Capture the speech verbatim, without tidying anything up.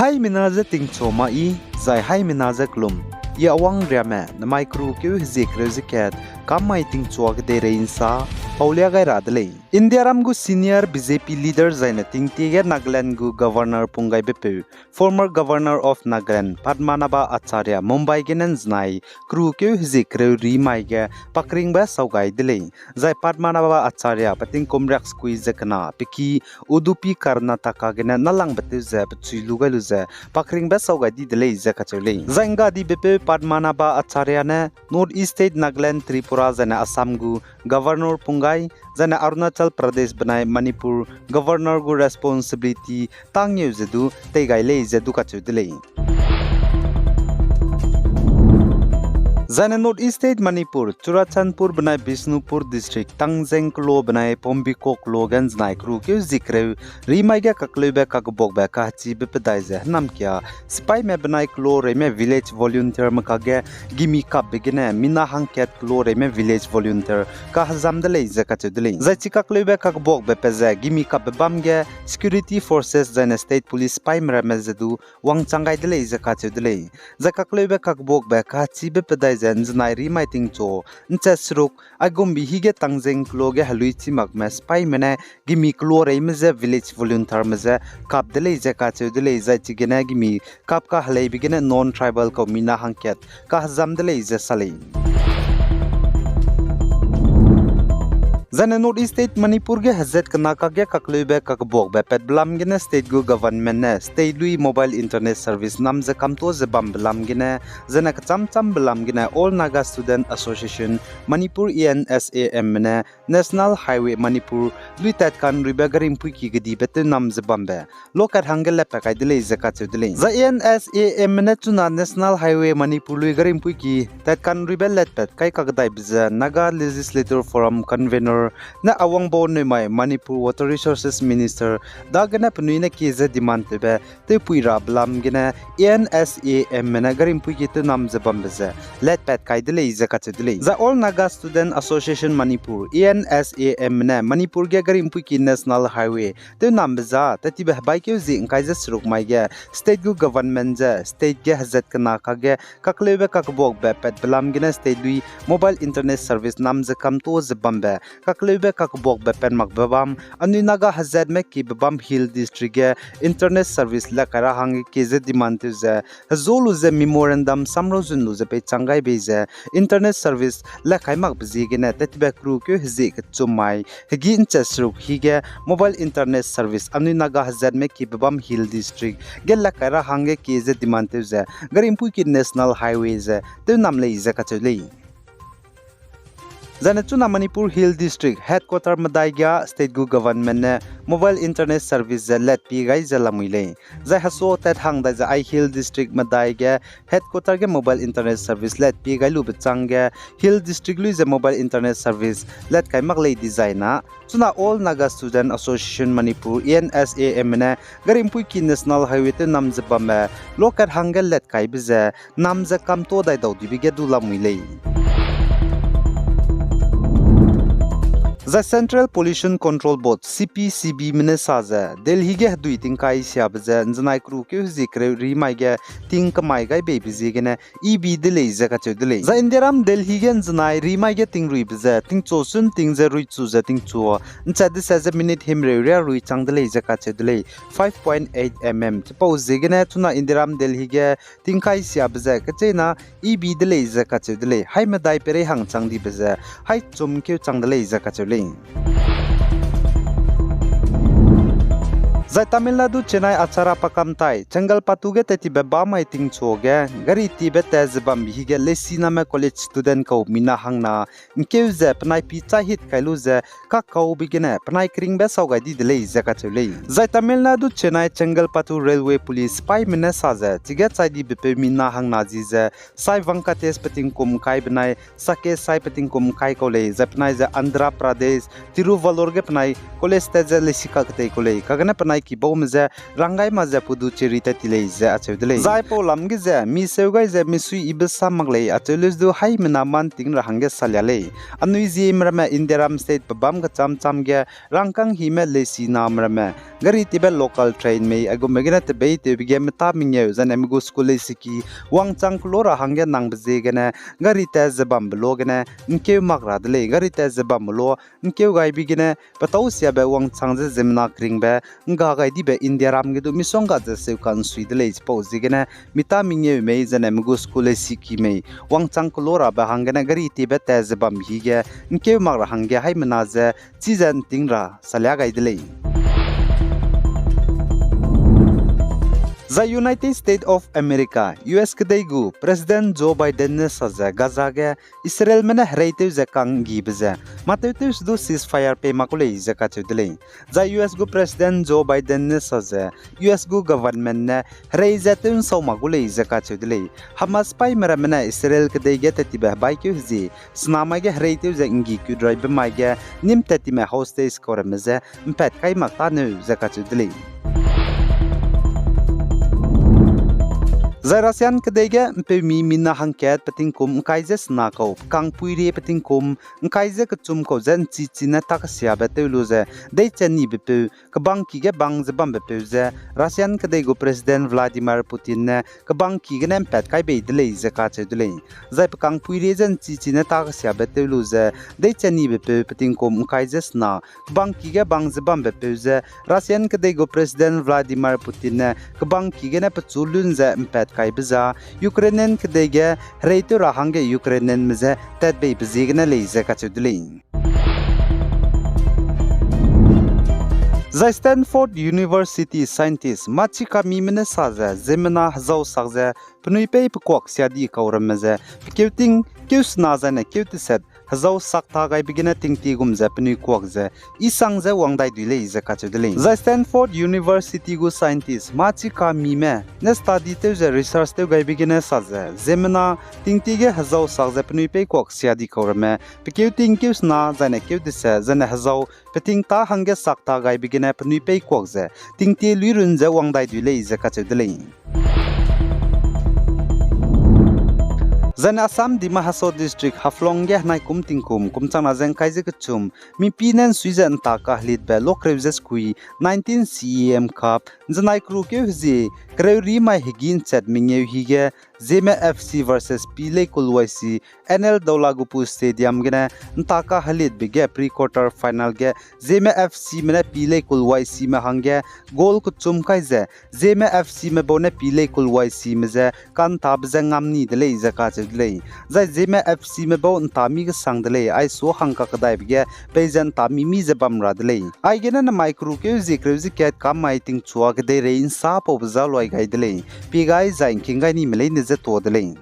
Haimena je tingchua ma i, zai haimena je kelum. I Awang Riame, namai keru keu hezie kereu ze kat, kam mai tingchua kedeirei nsa, paulia gai ra de lei. Indiaram gu senior B J P leader zaine tingtie ge Nagaland gu Governor punggaibe peu, former Governor of Nagaland, Padmanabha Acharya, Mumbai gene nzenai keru keu hezie kereu ri mai ge pakringbe sau gai de lei. Zai Padmanabha Acharya pe tingkum riaksekui ze kena, pe ki Udupi Karnataka gene nâlangbe tew ze pechui lu gai lu ze pakringbe sau gai di de lei ze kacheu lei. Zai nggadibe peu Padmanabha Acharya ne North East State Nagaland, Tripura zaine Assam gu Governor punggai, zaine Arunachal Pradesh benai Manipur Governor gu responsibility tangeu ze du tei gai lei ze du kacheu de lei. Zaine North East State Manipur, Churachandpur benai Bishnupur District, Tangzeng kelo benai Pombikok kelo ge nzenai keru keu zie kereu ri mai ge kakleube kakbuakbe kahechibe pedai ze hênamkia sipaime benai kelo reime village volunteerme kakge gimi kapbe gene mina hangkat kelo reime village volunteer kahezam de lei ze kacheu de lei. Zai chi kakleube kakbuakbe pe ze gimi kapbe bam ge security forces zaine state police sipaime ramme ze du wangchang gai de lei ze kacheu de lei. Zai kakleube kakbuakbe kahechibe pedai ze nzenai ri mai tingchu nchat seruk aigumbi hige Tangzeng kelo ge helui chî makme sipaime ne gimi kelo reime je village volunteerme je kap de lei ze kacheu de lei, zai chigene gimi kap kaheleibe gene non-tribal kau mina hangkat kahezam de lei ze sa lei. Zaine North East State Manipur ge hezat kena kakge kakleube kakbuakbe patbe lam gene state gu government ne state lui mobile internet service nam ze kamto ze bambe lam gene, zaine kecham chambe lam gene All Naga Student Association Manipur, A N S A M ne National Highway Manipur lui tatkanruibe garimpui ki kedibe tew nam ze bambe lokat hangge latpat kai de lei ze kacheu de lei. Zai A N S A M ne chuna National Highway Manipur lui garimpui ki tatkanruibe latpat kai kakdaibe ze Naga Legislative Forum convener ne Awangbow Newmai, Manipur Water Resources Minister dagene penui ne kie ze demand tewbe tewpui rabe lam gene A N S A M ne garimpui ki tew nam ze bambe ze latpat kai de lei ze kacheu de lei. Zai All Naga Student Association Manipur, A N S A M ne Manipur ge garimpui ki National Highway tew nambe za tattibe hebaikeu zie ngkai ze seruk mai ge state gu government ze state ge hezat kena kakge kakleube kakbuakbe patbe lam gene state lui mobile internet service nam ze kamto ze bambe kakleube kakbuakbe pat makbe bam, anui Naga hezatme kibe bam Hill District ge internet service lat kai ra hangge kie ze demand tew ze hezo lu ze memorandum samrau zun lu ze peichang gai bei ze internet service lat kai makbe ziegene tattibe keru keu hezie kechum mai hegî nchat seruk hige mobile internet service anui Naga hezatme kibe bam Hill District ge lat kai ra hangge kie ze demand tew ze garimpui ki National Highway ze tew nam lei ze kacheu lei. Zaine chuna Manipur Hill District headquarter medai gia state gu government ne mobile internet service ze latpie gai ze lamui lei. Zai heso tat hang dai ze ai Hill District medai ge headquarter ge mobile internet service latpie gai lube chang ge Hill District lui ze mobile internet service lat kai mak lei dizai na, chuna All Naga Student Association Manipur, A N S A M ne garimpui ki National Highway tew nam ze bamme lokat hangge lat kaibe ze nam ze kamto dai dau dibe ge du lamui lei. Zai Central Pollution Control Board, C P C B me ne sa ze Delhi ge hedui tingkai siabe ze nzenai keru keu hezie kereu ri mai ge ting kemai gai beibe ziegene ibi de lei ze kacheu de lei. Zai Indiaram Delhi ge nzenai ri mai ge tingruibe ze tingchu sun ting ze ruichu ze tingchu nchat dese ze minute himreu ria rui chang de lei ze kacheu de lei. Five point eight mm chipau ziegene chuna Indiaram Delhi ge tingkai siabe ze kecheîna ibi de lei ze kacheu de lei. Hai medai peirei hang chang dibe ze hai chum keu chang de lei ze kacheu lei. Zai Tamil Nadu Chennai Acharapakkam tai Chengalpattu ge tat tibe bamai tingchu ge gari tibe tat ze bambe hige Leisiname College student kau mina hangna nkeu ze penai pi chai hit kai lu ze kakaube gene penai keringbe sau gai di de lei ze kacheu lei. Zai Tamil Nadu Chennai Chengalpattu Railway Police sipaîme ne sa ze chige chai dibe peu mina hangna ji ze Sai Venkatesh pe tingkum kai benai Sake Sai pe tingkum kai kau lei, zai penai ze Andhra Pradesh, Tiruvallur ge penai college tat ze leisi kaketei kau lei, kagene penai ki baume je rang gai mak ze Puducherry tat ti lei ze acheu de lei. Zai pau lam ge ze mi seu gai ze misui ibe sa mak lei acheu leuse du haimena mâ ’nting ra hangge salia lei. Anui ziemme ramme Indiaram state pebâm kechâm châm ge rangkâng hime leisi name ramme gari tibe local train mei aigumbe gene tebeitewbe ge metâ mengeu zaine mi gu school leisiki wangchang kelo ra hangge nangbe ziegene gari tat ze bambe lo gene ’ngkeu mak ra de lei. Gari tat ze bambe lo ’ngkeu gaibe gene petâu siabe wangchang ze ziemmena keringbe ’ngga gai dibe Indiaram ge du misongga ze seuka ’nsui de lei. Chipau ziegene metâ mengeu mei zaine mi gu school leisiki mei wangchang kelo rabe hanggene gari tibe tat ze bambe hige ’ngkeu mak ra hangge haimena ze chize ’nting ra salia gai de lei. Zai United States of America, U S kedei gu President Joe Biden ne sa ze Gaza ge Israelme ne hereitew ze ka'nggibe ze mâ tewtew se du ceasefire pei mak gu lei ze kacheu de lei. Zai U S gu President Joe Biden ne sa ze U S gu government ne herei ze tew ’nsau mak gu lei ze kacheu de lei. Hamas sipaîme ramme ne Israel kedei ge tat tibe hebaikeu hezie sena mai ge hereitew ze ’nggi kut raibe mai ge nîm tat time hostage kau ramme je ’mpat kai mak tâneu ze kacheu de lei. Zai Russian kedei ge ’mpeumi mina hangkat pe tingkum ’ngkai ze sena kau, pe kangpui rie pe tingkum ’ngkai ze kechum kau je ’nchichi ne tak kesiabe tew lu ze deichanibe peu kebangki ge bang ze bambe peu je Russian kedei gu President Vladimir Putin ne kebangki gene ’mpat kai bei de lei ze kacheu de lei. Zai pe kangpui rie je ’nchichi ne tak kesiabe tew lu ze deichanibe peu pe tingkum ’ngkai ze sena kebangki ge bang ze bambe peu je Russian kedei gu President Vladimir Putin ne kebangki gene pechu lun ze ’mpat kaibe za Ukrainian kedei ge hereitew ra hangge Ukrainianme je tatbeibe ziegene lei ze kacheu de lei. Zai Stanford University scientist mâ chi kamime ne sa ze ziemmena hezau sak ze penui pei pekuak siadi kau ramme ze pe keu ting keu sena zaine keu teset hezau sak ta gaibe gene tingtie gum ze penui kuak ze isang ze wang dai dui lei ze kacheu de lei. Zai Stanford University gu scientist mâ chi kamime ne study tew ze research tew gaibe gene sa ze ziemmena tingtie ge hezau sak ze penui pei kuak siadi kau ramme pe keu ting keu sena zaine keu teset zaine hezau pe ting tâ hangge sak ta gaibe gene penui pei kuak ze tingtie luirun ze wang dai dui lei ze kacheu de lei. Zaine Assam Dima Hasao District Haflong ge henai kum tingkum kum changna ze ’ngkai ze kechum mipi ne ’nsui ze ’nta kahelitbe lokreu ze sekui nineteen C E M Cup ’nzenai keru keu hezie kereu ri mai hegî ’nchat mengeu hige Zeme F C versus Pileikul Y C N L Doulagupu Stadium gene ’nta kahelitbe ge pre-quarter final ge Zeme F Cme ne Pileikul Y Cme hangge goal kechum kai ze Zeme F Cme bau ne Pileikul Y Cme je ka'ntabe je ngam ni de lei ze kacheu de lei. Zai Zeme F Cme bau ’nta mi kesang de lei, aisu hangkakedaibe ge peize ’nta mi mi ze bam ra de lei. Aigene nemai keru keu zie kereu ze kat kam mai tingchua kedeirei ’nsa paube za luai gai de lei. Pie gai zai ’ngking gai nime leine je tuâ de lei.